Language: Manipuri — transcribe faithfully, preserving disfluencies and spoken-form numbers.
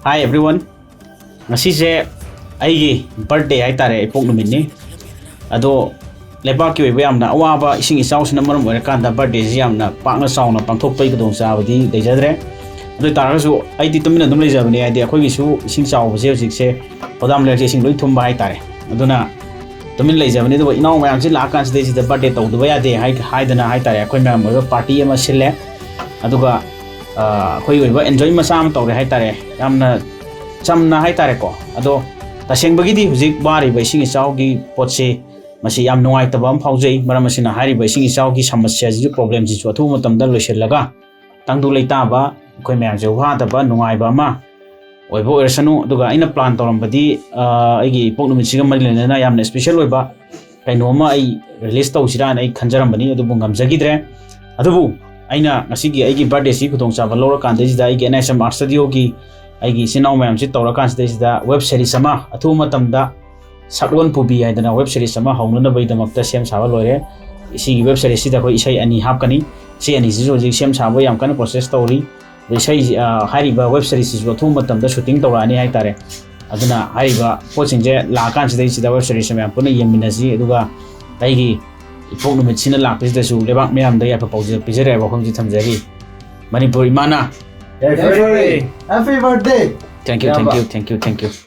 Hi everyone, ꯉꯁꯤꯁꯦ ꯑꯩꯒꯤ ꯕꯔꯠꯗꯦ ꯍꯥꯏꯇꯥꯔꯦ, ꯏꯄꯣꯛ ꯅꯨꯃꯤꯠꯅꯤ꯫ ꯑꯗꯣ ꯂꯩꯕꯥꯛꯀꯤ ꯑꯣꯏꯕ ꯌꯥꯝꯅ ꯑꯋꯥꯕ ꯏꯁꯤꯡ ꯏꯆꯥꯎꯁꯤꯅ ꯃꯔꯝ ꯑꯣꯏꯔꯀꯥꯟꯗ ꯕꯔꯠꯗꯦꯁꯤ ꯌꯥꯝꯅ ꯄꯥꯛꯅ ꯆꯥꯎꯅ ꯄꯥꯡꯊꯣꯛꯄꯒꯤ ꯈꯨꯗꯣꯡꯆꯥꯕꯗꯤ ꯂꯩꯖꯗ꯭ꯔꯦ꯫ ꯑꯗꯨ ꯑꯣꯏ ꯇꯥꯔꯒꯁꯨ ꯑꯩꯗꯤ ꯇꯨꯃꯤꯟꯅ ꯑꯗꯨꯝ ꯂꯩꯖꯕꯅꯦ, ꯍꯥꯏꯗꯤ ꯑꯩꯈꯣꯏꯒꯤꯁꯨ ꯏꯁꯤꯡ ꯆꯥꯎꯕꯁꯦ ꯍꯧꯖꯤꯛꯁꯦ ꯒꯣꯗꯥꯝ ꯂꯩꯔꯛꯁꯦ ꯏꯁꯤꯡ ꯂꯣꯏ ꯊꯨꯝꯕ ꯍꯥꯏꯇꯥꯔꯦ꯫ ꯑꯗꯨꯅ ꯇꯨꯃꯤꯟ ꯂꯩꯖꯕꯅꯤ꯫ ꯑꯗꯨꯒ ꯏꯅꯥꯎ ꯃꯌꯥꯝꯁꯤ ꯂꯥꯛꯑꯀꯥꯟꯁꯤꯗꯩꯁꯤꯗ ꯕꯔꯠꯗꯦ ꯇꯧꯗꯕ ꯌꯥꯗꯦ ꯍꯥꯏ-, ꯍꯥꯏꯗꯅ ꯍꯥꯏꯇꯥꯔꯦ, ꯑꯩꯈꯣꯏ ꯃꯌꯥꯝ ꯑꯣꯏꯕ ꯄꯥꯔꯇꯤ ꯑꯃ ꯁꯤꯜꯂꯦ꯫ ꯑꯗꯨꯒ ꯑ, ꯑꯩꯈꯣꯏꯒꯤ ꯑꯣꯏꯕ ꯑꯦꯟꯖꯣꯏ ꯃꯆꯥ ꯑꯃ ꯇꯧꯔꯦ ꯍꯥꯏꯇꯥꯔꯦ꯫ ꯌꯥꯝꯅ ꯆꯝꯅ ꯍꯥꯏꯇꯥꯔꯦꯀꯣ꯫ ꯑꯗꯣ ꯇꯁꯦꯡꯕꯒꯤꯗꯤ ꯍꯧꯖꯤꯛ ꯋꯥꯔꯤꯕ ꯏꯁꯤꯡ ꯏꯆꯥꯎꯒꯤ ꯄꯣꯠꯁꯤ, ꯃꯁꯤ ꯌꯥꯝ ꯅꯨꯡꯉꯥꯏꯇꯕ ꯑꯃ ꯐꯥꯎꯖꯩ꯫ ꯃꯔꯝ ꯑꯁꯤꯅ ꯍꯥꯏꯔꯤꯕ ꯏꯁꯤꯡ ꯏꯆꯥꯎꯒꯤ ꯁꯃꯁ꯭ꯌꯥꯁꯤꯁꯨ, ꯄ꯭ꯔꯣꯕ꯭ꯂꯦꯝꯁꯤꯁꯨ ꯑꯊꯨꯕ ꯃꯇꯝꯗ ꯂꯣꯏꯁꯤꯜꯂꯒ ꯇꯪꯗꯨ ꯂꯩꯇꯥꯕ, ꯑꯩꯈꯣꯏ ꯃꯌꯥꯝꯁꯦ ꯋꯥꯗꯕ, ꯅꯨꯡꯉꯥꯏꯕ ꯑꯃ ꯑꯣꯏꯕ ꯑꯣꯏꯔꯁꯅꯨ꯫ ꯑꯗꯨꯒ ꯑꯩꯅ ꯄ꯭ꯂꯥꯟ ꯇꯧꯔꯝꯕꯗꯤ, ꯑ, ꯑꯩꯒꯤ ꯏꯄꯣꯛ ꯅꯨꯃꯤꯠꯁꯤꯒ ꯃꯔꯤ ꯂꯩꯅꯅ ꯌꯥꯝꯅ ꯏꯁꯄꯤꯁꯦꯜ ꯑꯣꯏꯕ ꯀꯩꯅꯣꯝꯃ ꯑꯩ ꯔꯤꯂꯤꯁ ꯇꯧꯁꯤꯔꯥꯅ ꯑꯩ ꯈꯟꯖꯔꯝꯕꯅꯤ, ꯑꯗꯨꯕꯨ ꯉꯝꯖꯈꯤꯗ꯭ꯔꯦ꯫ ꯑꯗꯨꯕꯨ ꯑꯩꯅ ꯉꯁꯤꯒꯤ ꯑꯩꯒꯤ ꯕꯥꯔꯗꯦꯁꯤ ꯈꯨꯗꯣꯡꯆꯥꯕ ꯂꯧꯔꯀꯥꯟꯗꯩꯁꯤꯗ ꯑꯩꯒꯤ ꯑꯦꯟ ꯑꯦꯁ ꯑꯦꯝ ꯑꯥꯔꯠ ꯁ꯭ꯇꯨꯗꯤꯑꯣꯒꯤ ꯑꯩꯒꯤ ꯏꯆꯤꯟ ꯏꯅꯥꯎ ꯃꯌꯥꯝꯁꯤ ꯇꯧꯔꯀꯥꯟꯁꯤꯗꯩꯁꯤꯗ ꯋꯦꯕ ꯁꯦꯔꯤꯁ ꯑꯃ ꯑꯊꯨꯕ ꯃꯇꯝꯗ ꯁꯛꯂꯣꯟ ꯄꯨꯕꯤ ꯍꯥꯏꯗꯅ ꯋꯦꯕ ꯁꯦꯔꯤꯁ ꯑꯃ ꯍꯧꯅꯅꯕꯒꯤꯗꯃꯛꯇ ꯁꯦꯝ ꯁꯥꯕ ꯂꯣꯏꯔꯦ꯫ ꯁꯤꯒꯤ ꯋꯦꯕ ꯁꯦꯔꯤꯁꯁꯤꯗ ꯑꯩꯈꯣꯏ ꯏꯁꯩ ꯑꯅꯤ ꯍꯥꯞꯀꯅꯤ꯫ ꯁꯤ ꯑꯅꯤꯁꯤꯁꯨ ꯍꯧꯖꯤꯛ ꯁꯦꯝ ꯁꯥꯕ ꯌꯥꯝ ꯀꯟꯅ ꯄ꯭ꯔꯣꯁꯦꯁ ꯇꯧꯔꯤ꯫ ꯑꯗꯣ ꯏꯁꯩ, ꯑ, ꯍꯥꯏꯔꯤꯕ ꯋꯦꯕ ꯁꯦꯔꯤꯁꯁꯤꯁꯨ ꯑꯊꯨꯕ ꯃꯇꯝꯗ ꯁꯨꯇꯤꯡ ꯇꯧꯔꯛꯑꯅꯤ ꯍꯥꯏꯇꯥꯔꯦ꯫ ꯑꯗꯨꯅ ꯍꯥꯏꯔꯤꯕ ꯄꯣꯠꯁꯤꯡꯁꯦ ꯂꯥꯛꯑꯀꯥꯟꯁꯤꯗꯩꯁꯤꯗ ꯋꯦꯕ ꯁꯦꯔꯤꯁꯁꯦ ꯃꯌꯥꯝ ꯄꯨꯟꯅ ꯌꯦꯡꯃꯤꯟꯅꯁꯤ꯫ ꯑꯗꯨꯒ ꯑꯩꯒꯤ ꯏꯄꯣꯛ ꯅꯨꯃꯤꯠꯁꯤꯅ ꯂꯥꯛꯄꯁꯤꯗꯁꯨ ꯂꯩꯕꯥꯛ ꯃꯤꯌꯥꯝꯗ ꯌꯥꯏꯐ ꯄꯥꯎꯖꯦꯜ ꯄꯤꯖꯔꯛꯑꯦ ꯋꯥꯐꯝꯁꯤ ꯊꯝꯖꯔꯤ꯫ ꯃꯅꯤꯄꯨꯔ ꯏꯃꯥꯅ Happy birthday! Happy birthday! Thank you, thank you, thank you, thank you.